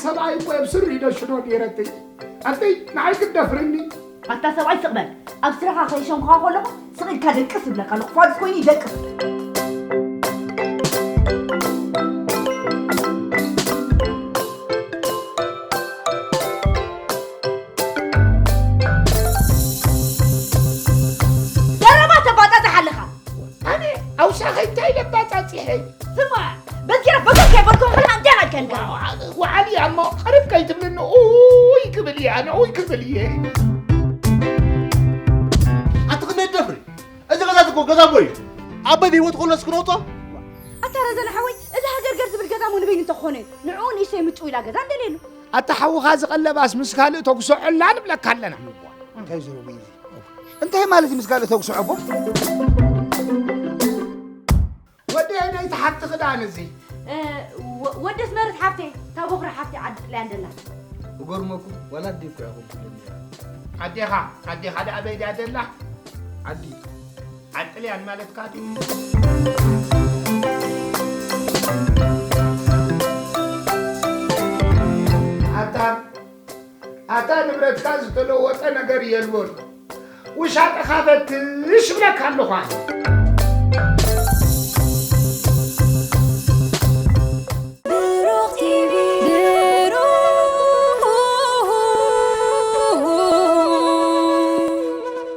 ሰብኣይ እኮ ኣብ ስሪ ደሽኖ ነይረትይ። ኣትይ ንዓይ ክትደፍርኒ። ኣታ ሰብኣይ ስቕ በል። ኣብ ስራኻ ከይሸንኩኻ ከለኹ ስቕ ኢልካ ደቅስ እብለካ ኣለኹ። ፋዱስ ኮይኑ ይደቅስ። ዘረባ ተባጻጽሕ ኣለኻ። ኣነ ኣውሳኸ እንታይ ለባጻጺሐ? ስማ፣ በዚራ በጎ ከይበልኩ ከላ እንታይ ኣልከንካ? ወዓሊ እሞ ቐርብ ከይትብልኒ ኡይ ክብል እየ፣ ኣነ ኡይ ክብል እየ። ኣቲ ክንደይ ትደፍሪ? እዚ ገዛ እኮ ገዛ ኣቦይ እዩ። ኣቦይ ብህይወት ከሎ እስክነውጦ? ኣታ ረዘነ ሓወይ፣ እዚ ሃገርገር ዝብል ገዛ እሞ ንበይኑ እንተኾነ፣ ንዕኡ ንእሽተይ ምጭው ኢላ ገዛ እንደልየሉ። ኣታ ሓውኻ ዝቐለባስ ምስ ካልእ ተጉስዖላ ንብለካ ኣለና። እንታይ ዝረቡ እዩ? እንታይ ማለት እዩ ምስ ካልእ ተጉስዖ ኣቦ? ወደይ ናይቲ ሓብቲ ክዳን እዚ። እ፣ ወ-፣ ወዲ ኣስመረት ሓፍተይ፣ እታ ቦኽሪ ሓፍተይ ዓዲ ጥልያን ደላ። እገርመኩም፣ ዋላ ኣደይ እኮ እያ ከምኡ ትብለኒ ነይራ። ኣዴኻ፣ ኣዴኻ ደኣ ኣበይ ድያ ደላ? ዓዲ። ዓዲ ጥልያን ማለትካ ድዩ? ኣታ፣ ኣታ ንብረትካ ዝተለወጠ ነገር የልቦን። ውሻጠኻ ፈትሽ እብለካ ኣለኹ ኣነ።